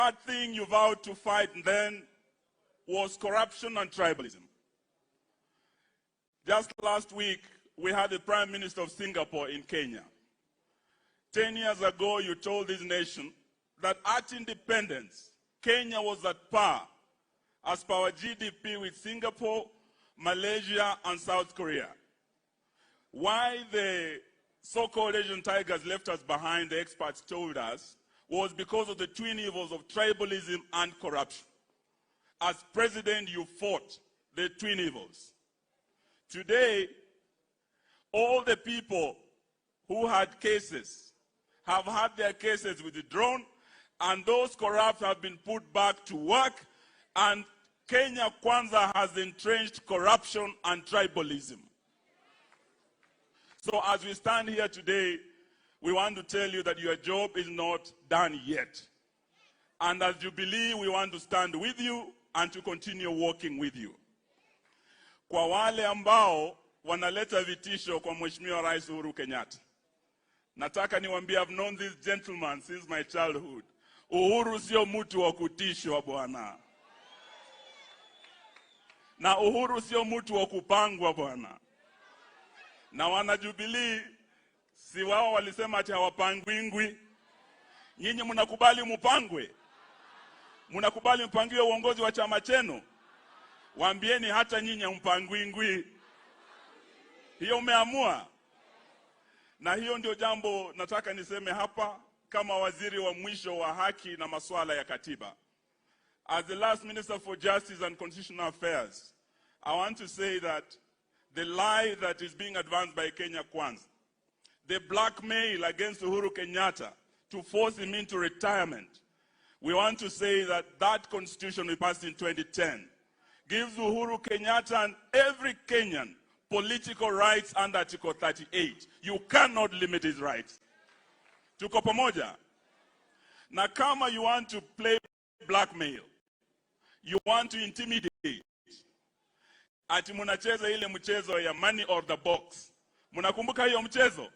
Third thing you vowed to fight then was corruption and tribalism. Just last week, we had the Prime Minister of Singapore in Kenya. 10 years ago, you told this nation that at independence, Kenya was at par as per our GDP with Singapore, Malaysia, and South Korea. Why the so-called Asian tigers left us behind, the experts told us, was because of the twin evils of tribalism and corruption. As president, you fought the twin evils. Today, all the people who had cases have had their cases withdrawn, and those corrupt have been put back to work, and Kenya Kwanza has entrenched corruption and tribalism. So as we stand here today, we want to tell you that your job is not done yet. And as Jubilee, we want to stand with you and to continue working with you. Kwa wale ambao wanaleta vitisho kwa Mheshimiwa Rais Uhuru Kenyatta, nataka niwaambie, I've known this gentleman since my childhood. Uhuru sio mtu wa kutishwa, bwana, na Uhuru sio mtu wa kupangwa, bwana. Na wana Jubilee, si wao walisema ati hawapangwingwi? Nyinyi mnakubali mupangwe? Mnakubali mpangiwe uongozi wa chama chenu? Waambieni hata nyinyi hampangwingwi. Hiyo umeamua, na hiyo ndio jambo nataka niseme hapa kama waziri wa mwisho wa haki na masuala ya katiba. As the last Minister for Justice and Constitutional Affairs, I want to say that the lie that is being advanced by Kenya Kwanza, the blackmail against Uhuru Kenyatta to force him into retirement, we want to say that that constitution we passed in 2010 gives Uhuru Kenyatta and every Kenyan political rights under Article 38. You cannot limit his rights. Tuko pamoja? Na kama you want to play blackmail, you want to intimidate, ati munacheza ile mchezo ya money or the box. Mnakumbuka hiyo mchezo?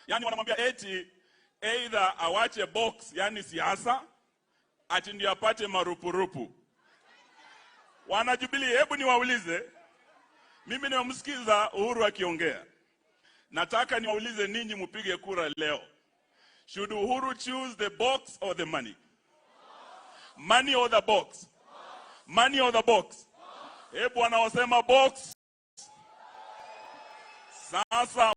Yani wanamwambia eti either awache box, yani siasa, ati ndio apate marupurupu. Wana Jubilee, hebu niwaulize, mimi nimemsikiza Uhuru akiongea. Nataka niwaulize ninyi mupige kura leo. Should Uhuru choose the box or the money? Money or the box? Money or the box? Hebu wanaosema box. Sasa